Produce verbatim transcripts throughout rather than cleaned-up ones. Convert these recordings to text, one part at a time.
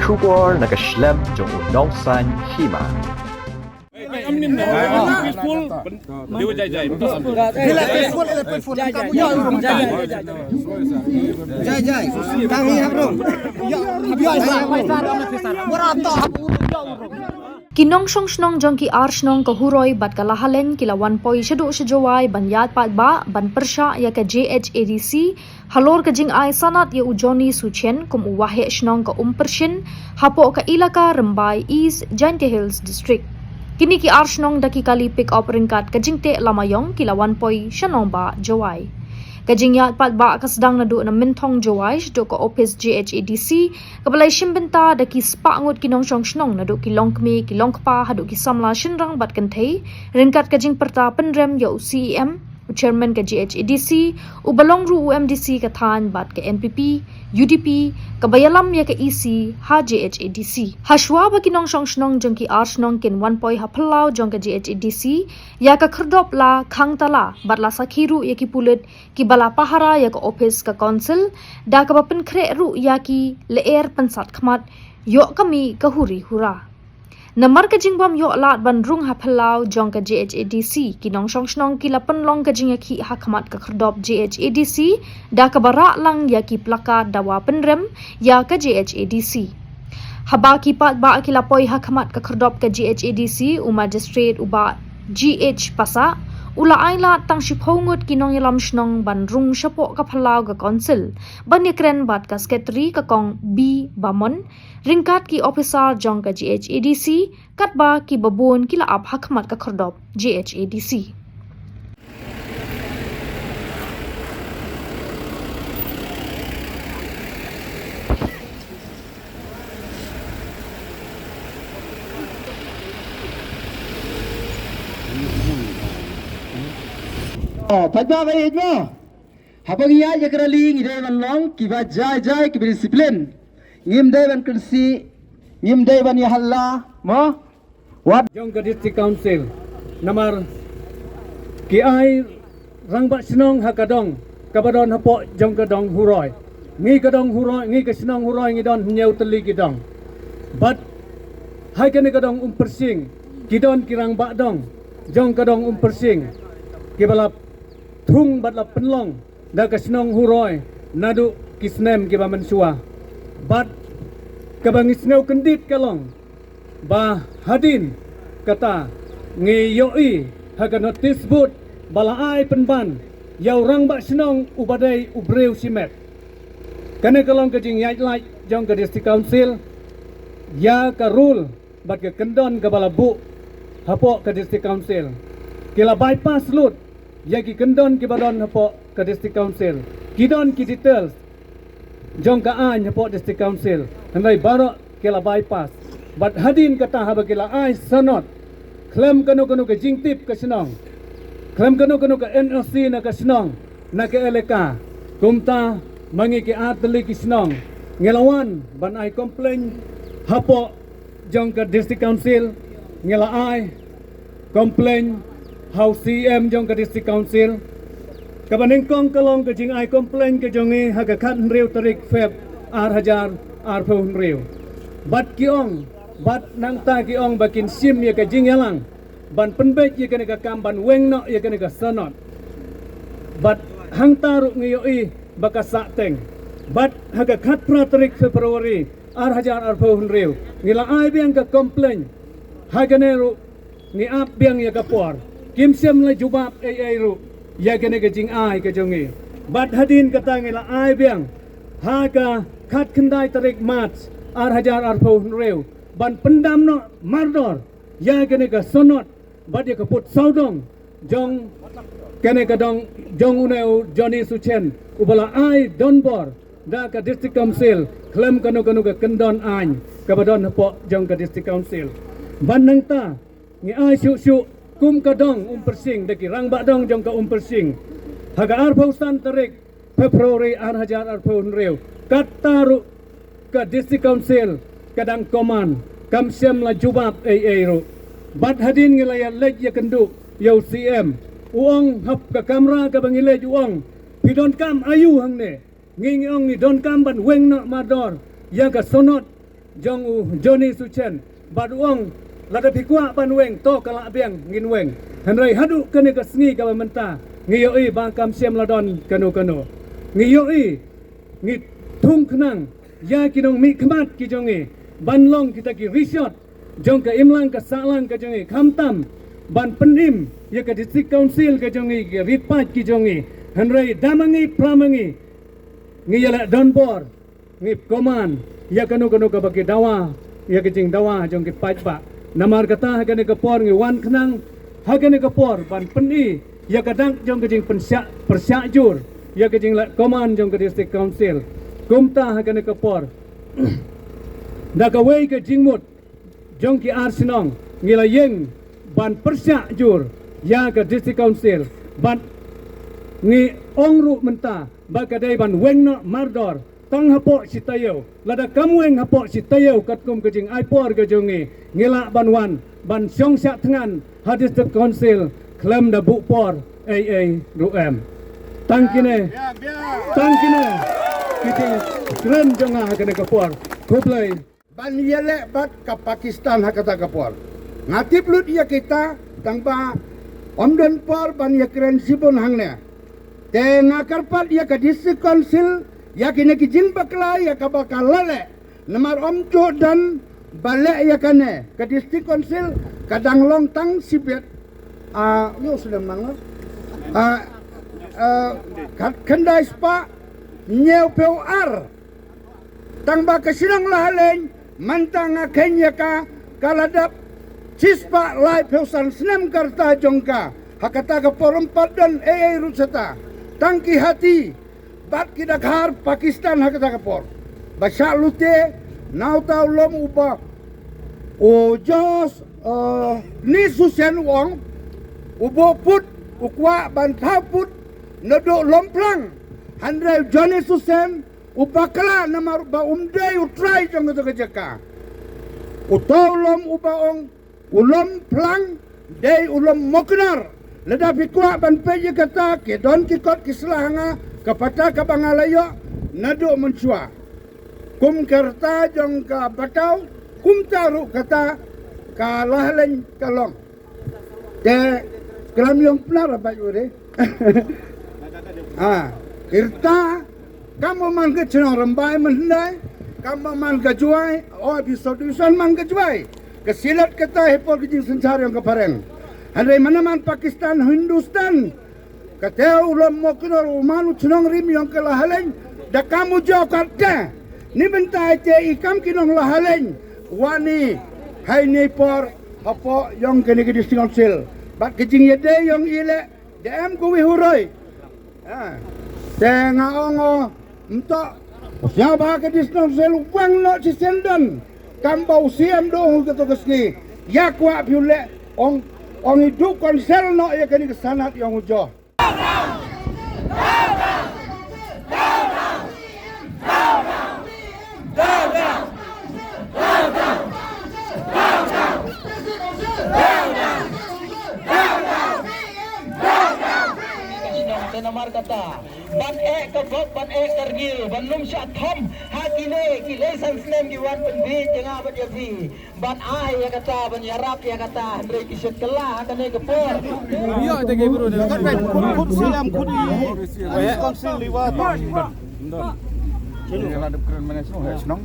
Khubor na ka shlem jong u nongsan hima. Peaceful. Jai, jai. Jai, jai. Kang hi hap rung. Yo, yo, yo. Ki nongshong shnong jong ki ar shnong ka Huroi bad ka Lahalen ki la wan poi shaduh sha Jowai ban ïaid paidbah ban pyrshah ïa ka J H A D C halor ka jingai sanad ïa u Johnny Suchen kum u waheh shnong ka Umpershin hapoh ka ilaka Rymbai East Jaintia Hills District. Kine ki ar shnong da ki kali pick up ryngkat ka jingteh lama ïong ki la wan poi sha nongbah Jowai. Ka jingïaid paidbah ka sdang naduh na Mynthong Jowai shaduh ka ophis J H A D C kaba la shim bynta da ki spah ngut ki nongshong shnong naduh ki longkmie ki longkpa haduh ki samla shynrang bad kynthei ryngkat ka jingpyrta pynrem ïa u C E M, u chairman ka J H A D C, u ba long ruh u M D C ka thaiñ bad ka N P P, U D P, kaba ïalam ïa ka E C ha J H A D C. Hashwa ba ki nongshong shnong jong ki ar shnong kin wan poi ha phyllaw jong ka J H A D C ïa ka khyrdop la khang tala bad la sakhi ruh ïa ki pulit kiba la pahara ïa ka ophis ka council da kaba pynkhreh ruh ïa ki lyer pynsat khmat ïoh ka mih ka huri hura. Namar ka jingbym ïoh lad ban rung ha phyllaw jong ka J H A D C ki nongshong shnong ki la pynlong ka jingïakhih ha khmat ka khyrdop J H A D C da kaba rah lang ïa ki plakat dawa pynrem ïa ka J H A D C. Haba ki paidbah ki la poi ha khmat ka khyrdop ka J H A D C u magistrate u Bah G H Passah u la ai lad tang shiphew ngut ki nongïalam shnong ban rung shapoh ka phyllaw ka council ban ïakren bad ka secretary ka Kong B Bamon ryngkat ki ophisar jong ka J H A D C katba kiba bun ki la ap ha khmat ka khyrdop J H A D C. Oh, paidbah ba ïeit mo. Haba ngi ïaid ïa ka rally ngi dei ban long kiba jai jai kiba discipline. Ngim dei ban kynsi, ngim dei ban ïa halla mo. Wat jong ka District Council. Namar ki ai rangbah shnong ha ka dong kaba don hapoh jong ka dong Huroi. Ngi ka dong Huroi, ngi ka shnong Huroi ngi don hynñiew tylli ki dong. Bad ha kane ka dong Umpersing ki don ki rangbah dong jong ka dong Umpersing kiba la thung bad la pynlong da ka shnong Huroi naduh ki snem kiba mynshuwa. Bad kaba ngi sngew kyndit ka long ba hadien kata ngi ïohi ha ka notice board ba la ai pynban ïa u rangbah shnong uba dei u briew shimet. Kane ka long ka jingïaid lait jong ka District Council ïa ka rule bad ka kyndon kaba la buh hapoh ka District Council. Ki la bypass lut ïa ki kyndon kiba don hapoh ka District Council. Ki don ki details jong ka aiñ hapoh District Council. Hynrei baroh ki la bypass. Bad hadien kata haba ki la ai sanad khlem kano kano ka jingtip ka shnong, khlem kano kano ka N O C na ka shnong, na ka elaka. Kumta ma ngi ki ar tylli ki shnong ngi la wan ban ai complain hapoh jong ka District Council, ngi la ai complain ha u C E M jong ka District Council. Kaba nyngkong ka long ka jingai complain ka jong ngi ha ka khathynriew tarik Feb ar hajar arphew hynriew. Bad ki ong, bad nangta ki ong ba kin shim ïa ka jingïalang ban pynbeit ïa kane ka kam ban weng noh ïa kane ka sanad. Bad hangta ruh ngi ïohi ba ka sah teng. Bad ha ka khatphra tarik February ar hajar arphew hynriew ngi la ai biang ka complain. Ha kane ruh ngi ap biang ïa ka por. Kim shym la jubab ei ei ruh ïa kane ka jingai ka jong ngi. Bad hadien kata ngi la ai biang ha ka khatkhyndai tarik March ar hajar arphew hynriew ban pyndam noh mardor ïa kane ka sanad bad ïa ka pud sawdong jong kane ka dong jong une u Johnny Suchen uba la ai donbor da ka District Council khlem kano kano ka kyndon aiñ kaba don hapoh jong ka District Council. Bad nangta ngi ai shuh shuh kum ka dong Umpersing da ki rangbah dong jong ka Umpersing ha ka arphew san tarik February ar hajar arphew hynriew. Kata ruh ka District Council ka dang command, kam shym la jubab ei ei ruh. Bad hadien ngi la ïa leit ïa kynduh ïa u C M, u ong hap ka kamra kaba ngi leit u ong, phi donkam aiu hangne? Ngi ngi ong ngi donkam ban weng noh mardor ïa ka sanad jong u Johnny Suchen, bad u ong, lada phi kwah ban weng, to ka lah biang ngin weng. Hynrei haduh kane ka sngi kaba mynta, ngi ïohi ba kam shym la don kano kano. Ngi ïohi, ngi thung khnang ïa ki nongmihkhmat ki jong ngi ban long kita ki rishot jong ka imlang ka sahlang ka jong ngi, khamtam ban pynim ïa ka District Council ka jong ngi, ki rit paid ki jong ngi. Hynrei da ma ngi, phla ma ngi, ngi ïaleh donbor, ngi command ïa kano kano kaba ki dawa, ïa ka jingdawa jong ki paidbah. Namar kata ha kane ka por ngi wan khnang ha kane ka por ban pyni ïa ka dak jong ka jingpyrshah, pyrshah jur ïa ka jingleh command jong ka District Council. Kumta ha kane ka por, da kawei ka jingmut jong ki ar shnong, ngi la ïeng ban pyrshah jur ïa ka District Council, bad ngi ong ruh mynta ba ka dei ban weng noh mardor tang hapoh shi taïew. Lada kam weng hapoh shi taïew katkum ka jingai por ka jong ngi, ngi lah ban wan ban shong shah thngan ha District Council khlem da buh por ei ei ruh em. Tang kine, tang kine ki jingkren jong nga ha kane ka por. Khublei. Ban ïaleh bad ka Pakistan ha kata ka por. Nga tip lut ïa kita, tang ba ym don por ban ïakren shibun hangne. Te nga kyrpad ïa ka District Council, ïa kine ki jingbakla ïa kaba ka la leh. Namar ym ju don ba leh ïa kane, ka District Council ka dang long tang shibit. Ah, ïoh sdang nang. Ah, ah, ka khyndai spah hynñiew phew ar. Tang ba ka shnong Lahaleiñ, mynta nga kheiñ ïa ka, ka la dap shispah laiphew san snem ka rta jong ka. Ha kata ka por ym pat don ei ei ruh shata. Tang ki Hati bad ki Dakhar Pakistan ha kata ka por. Ba shah lute na uta u lum uba u Jos, eh, ni Susen u ong, u buh pud, u kwah ban thaw pud naduh Lawmphlang. Hynrei u Johnny Susen u bakla namar ba um dei u trai jong kata ka jaka. Uta u lum uba ong u Lawmphlang dei u lum Mawkynor. Lada phi kwah ban peit ïa kata, ki don ki kot ki sla ha nga, ka pata kaba nga la ïoh naduh mynshuwa. Kum ka rta jong ka Bataw, kumta ruh kata ka Lahaleiñ ka long. Te klam ïong Pnar ba ïure. Ah, ki rta, kam ba man ka chnong Rymbai mynhyndai, kam ba man ka Jowai, oh, episode dusan man ka Jowai. Ka Silat kata ha por ka jingsynshar ïong ka phareng. Hynrei mana man Pakistan, Hindustan, kata u lum Mawkynor u man u chnong rim ïong ka Lahaleiñ, da kam u jia katta. Ni bynta te i kam ki nong Lahaleiñ, wa ni, ha ini i por, hapoh ïong kane ka District Council. Bad ka jingïadei ïong i leh, da em ko wi huroi. Ah. Te nga ong o, mto, sha ba ka District Council u wang noh shisien don. Kam ba u C M da ong kato ka sngi. Ïa kwah phi u leh, ong, ong i duh council noh ïa kane ka sanad ïong u jia. Te namar kata, ban eh ka bok, ban eh ka rngiew, ban ym shah thom ha kine ki lai san snem ki wan pynbieit ïa nga bad ïa phi. Ban ai ïa kata, ban ïarap ïa kata, hynrei ki shet kylla ha kane ka por. Ïa, te ki bru ne. Khut, khut silam, khut i. Council liwa. Ïa la dep kren mane shnong, eh, shnong.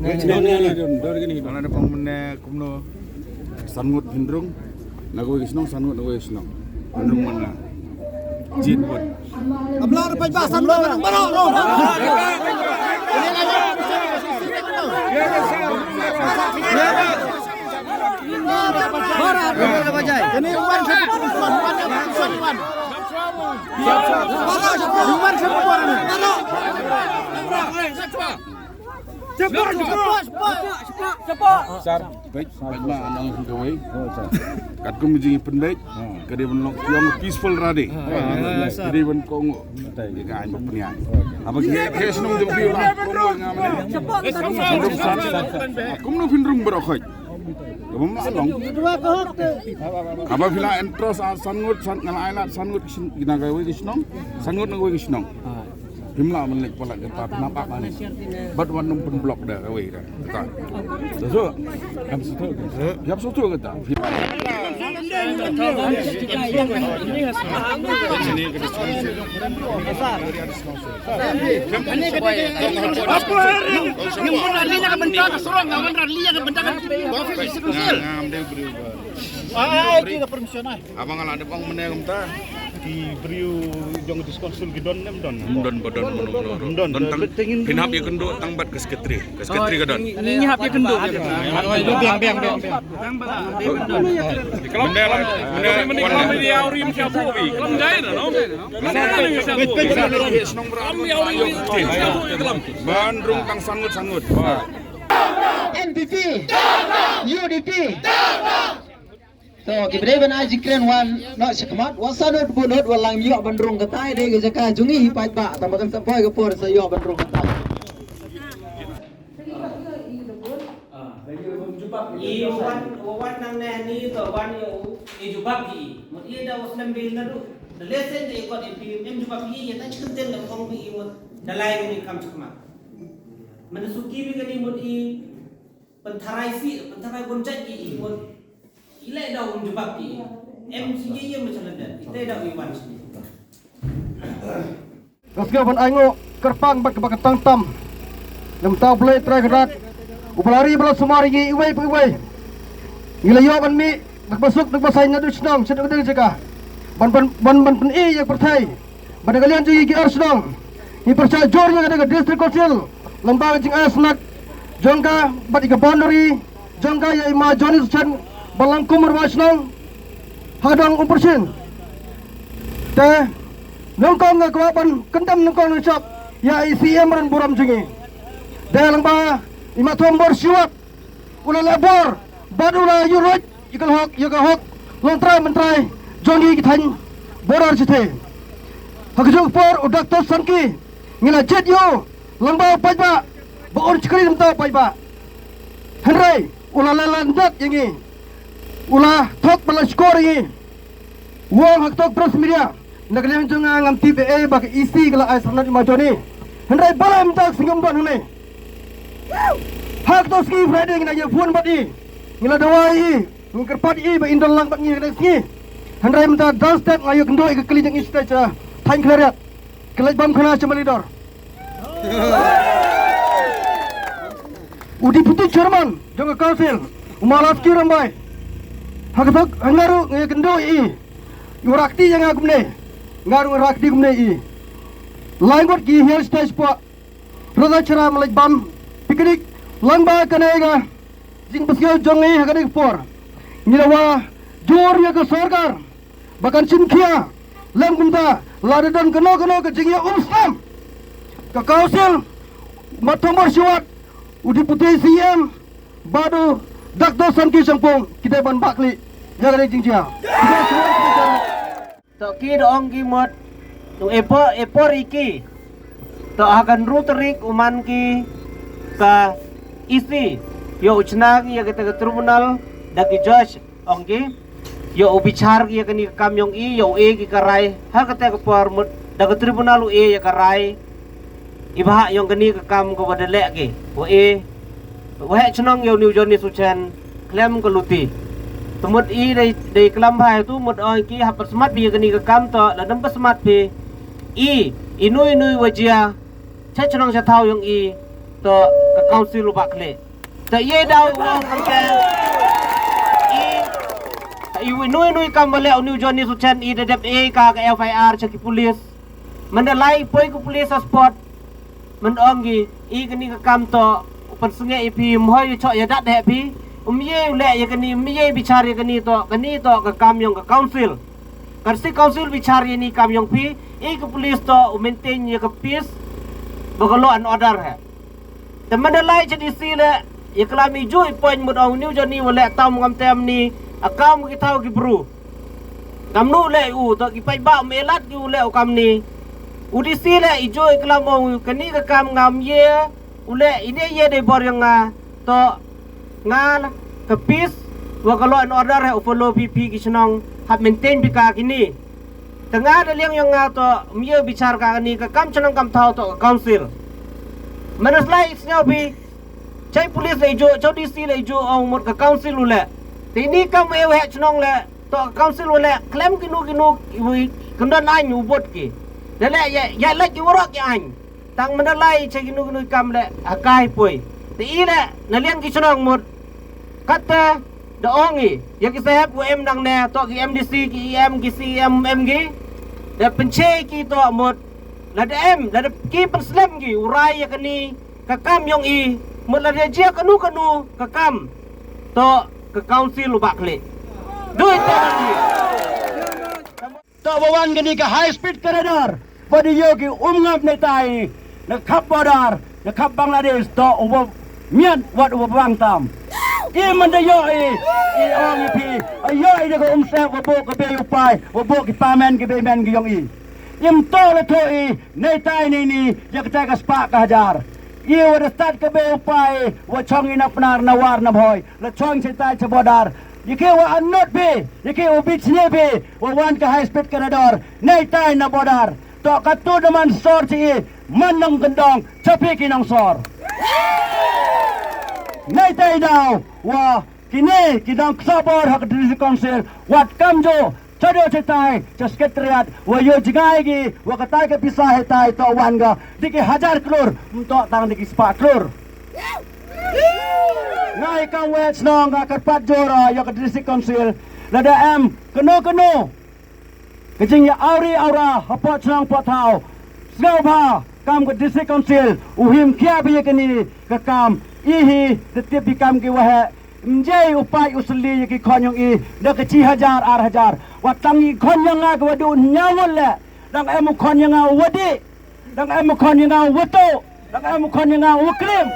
Shnong, ïa, ïa. Ïa la dep ong mane kumno. San ngut phin rung. Na kawei ka shnong, san ngut na kawei ka shnong. Phin rung man la. Jied bun. Abla ruh paidbah san ngut phin rung baroh. Sar, beit, beit ma nang hynda wei. Katkum jingpynbeit, ka dei ban long, long peaceful rally. Ka dei ban kong, ka aiñ ba pynïaid. Haba ki, ki shnong jong phi la kong nga mane. Kumno phin rung baroh khoit. Ka bym la long. Haba phi la entrust ar san ngut, san, nga la ai lad san ngut ki na kawei ki shnong, san ngut na kawei ki shnong. Phim lah ban leit palat kata, phim lah ban leit. Bad wan nym pynblock da kawei da. Kata. Satu. Kan satu. Yap satu kata. Abang ala dep ong mynne kumta. Ki briew jong District Council ki don ne ym don? Ym don, ba don, ym don, ym don. Don tang phin hap ïakynduh tang bad ka secretary. Ka secretary ka don. Ngi hap ïakynduh. Biang, biang, biang. Mynne la, mynne wan la. Ban rung tang san ngut, san ngut. N P P, U D P. To, ki briew ban ai jingkren wan noh shakhmat, wat sah nud bun nud, wat lang ïoh ban rung kata, dei ka jaka jong ngi hi paidbah, tang ba kan sa poi ka por sa ïoh ban rung kata. I wan, wan nangne ni to wan ïoh i jubab i. Mut i da u slem bi naduh. Da lesen da i kot i phi em jubab i, ïa ta chi kyntien da ong phi i mut. Da lai ni kam shakhmat. Mynta suki bi kani mut i pyntharai si, pyntharai bun jait i mut. I leh da um jubab i. Em si ye ye macam lada. I te da u i wan si. Ka sngewbha ban ainguh kyrpang bad kaba kyntang tam. Namar U Blei Trai Kynrad uba la ri ba la sumar ïa ngi iwei pa iwei. Ngi la ïoh ban mih da kaba suk da kaba saiñ naduh shnong sha ka dei jaka ban ban ban ban pyni ïa ka pyrthei. Bad na ka liang jong ngi ki ar shnong ngi pyrshah jur ïa ka dei ka District Council lyngba ka jingai sngewbha jong ka bad ïa ka boundary jong ka ïa i Ma Johnny Suchen ba long kum u rangbah shnong ha ka dong Umphyrshing. Te nyngkong nga kwah ban kyndem nyngkong nyngshop ïa i C M rangbah burom jong ngi. Dei lyngba i Ma Thombor Shiwat u la leh bor bad u la ïuh ruh ïa ka hok, ïa ka hok longtrai myntrai jong ngi ki thaiñ border shatei. Ha kajuh ka por u Doctor Sankey ngi la jied ïa u lyngba u paidbah ba un shakri na ka bynta u paidbah. Hynrei u la leh lyndet ïa ngi. U la thok ba la shkor ïa ngi. U ong ha kato ka press media, na ka liang jong nga ngam tip ei ei ba ka E C ka la ai syrnod ïa i Ma Johnny. Hynrei balei mynta ka sngi ym don hangne? Ha kato ka sngi Friday ngi la ïa phone bad i, ngi la dawa ïa i, ngi kyrpad ïa i ba in don lang bad ngi ha kane ka sngi. Hynrei mynta downstep nga ïakynduh ïa ka kali jong i sha thaiñ Khliehriat. Ka leit bam khana sha Mawlai Dor. U Deputy Chairman jong ka Council, u Ma Lasky Rymbai. Ha ka thok, ha nga ruh nga ïakynduh ïa i. U rakti ïa nga kumne. Nga ruh nga rakti kumne ïa i. Lai ngut ki hiar sha tai shapoh. Rata chara ma leit bam picnic lyngba kane ka jingpynsngew jong ngi ha kane ka por. Ngi la wad jur ïa ka sorkar ba kan shim khia lem kumta, lada don kano kano ka jingïaumsnam, ka Council, Ma Thombor Shiwat, u Deputy C M bad u Doctor Sankey Shangpung ki dei ban bah khlieh ïa kane ka jingjia. To ki da ong ki mut, to e por, e por ïa ki. To ha ka hynriew tarik u man ki ka E C, ïoh u chna ki ïa kata ka tribunal da ki judge, ong ki. Ïoh u bichar ki ïa kane ka kam jong i, ïoh u e ki ka rai ha kata ka por mut da ka tribunal u e ïa ka rai. I bhah jong kane ka kam kaba da leh ki, wa e, waheh chnong ïa u New Johnny Suchen khlem ka luti. Te mut i dei, dei klam bha ïa tu, mut ong ki hap pynsmat phi ïa kane ka kam, to lada ym pynsmat phi, i, inu inu wa jia sha chnong sha thaw jong i, to ka Council u bah khlieh. Te i daw u ong kamte, i, i inu inu i kam ba leh u New Johnny Suchen, i da dep e ka, ka F I R sha ki police. Mynta lai poi ka police ha spot. Mynta ong ki, i kane ka kam to u pynsngew ïa phi, ym hoi ïa chok ïa dat heh phi. Um ye u leh ïa kane, um ye bichar ïa kane, to kane to ka kam jong ka Council. Kan si Council bichar ïa kane ka kam jong phi, i ka police to u maintain ïa ka peace bad ka law and order heh. Te mynta lai sha D C leh, ïa klam i juh i point, mut ong u New Johnny wa leh tam ngam tem ni, a kam ki thaw ki bru. Kamnu leh u, to ki paidbah um e lad ki u leh u kam ni. U D C leh i juh i klam, ong kane ka kam ngam ye u leh, ine ye dei bor jong nga, to nga ka peace wa ka law and order heh u follow phi, phi ki chnong hap maintain phi ka kine. Te nga da liang yong nga to mia bichar ka ni ka kam chnong kam thaw to ka council. Manasla isnyo bi chai police le ju, chau D C le ju ong mut ka council u le. Te ni kam e we chnong le to ka council u le klem kinu kinu kndon ain u bot ki. Da le ya ya le ki warok ki ain. Tang Mandalay cha kinu kinu kam le akai poi. Te i le na liang ki chnong mut. Kata da ong i ya ki sahep u em dang ne to ki M D C ki E M ki C E M em ki. Da penche ki to mut. Lada em lada ki penslem ki urai ya kani ka kam yong i mut lada jia kanu kanu ka kam to ka council u bakle. Dui to. To ba wan kani ka high speed corridor ba di yo ki um ngap ne tai na khap border na khap Bangladesh to uba mian wat uba bang tam. I man da yo i i ong i phi a yo i da ka um se wa bo ka be u pai wa bo ki pamen ki be men ki yong i. Im to la to i ne tai ne ni ya ka tai ka spa ka hajar. I wa da start ka be u pai wa chong i na pnar na war na bhoi la chong che tai che border. Yake wa anot be yake wa bit ne be wa wan ka high speed corridor ne tai na border. To ka tu da man sor chi i man nong kendong chapi ki nong sor. Ne tai dau wa kine ki dong ksa bor ha ka district council wat kam jo cha do che tai cha secretariat wa yo jngai gi wa ka tai ka pisa he tai to wan ga di ki hajar klur mto tang di ki spa klur. Ngai kam we chnong ga ka pat jora ya ka district council lada em keno keno ka jing ya auri aura ha pot chnong pot thau. Sngau ba kam ka district council u him kia bi ya kani ka kam i hi da tip bi kam ki wa he. Mjai u pai u sli ya ki khon yong i da ka chi hajar ar hajar. Wat tang i khon yong nga ka wa du nyawul le dang em u khon yong nga u wadi. Dang em u khon yong nga u watu dang em u khon yong nga u klim.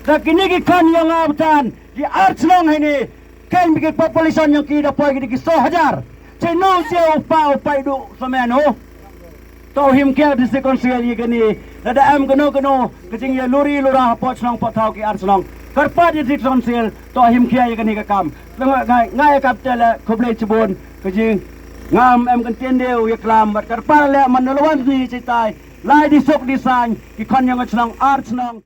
Da kini ki khon yong nga btan ki ar chnong hini. Ken bi ki population yong ki da poi ki di ki so hajar. Cheno che u pa u pai du samen u. To him kia district council ya kani da da em kano kano ka jing ya luri lura ha pot chnong pot thau ki ar chnong. Karpat ya district council to him kia ya kani ka kam. Ngai ngai kap tele khublei chibun ka jing ngam em kan tiende u ya klam bat karpat le man lawan ni chitai. Lai di sok di sang ki khon yong chnong ar chnong.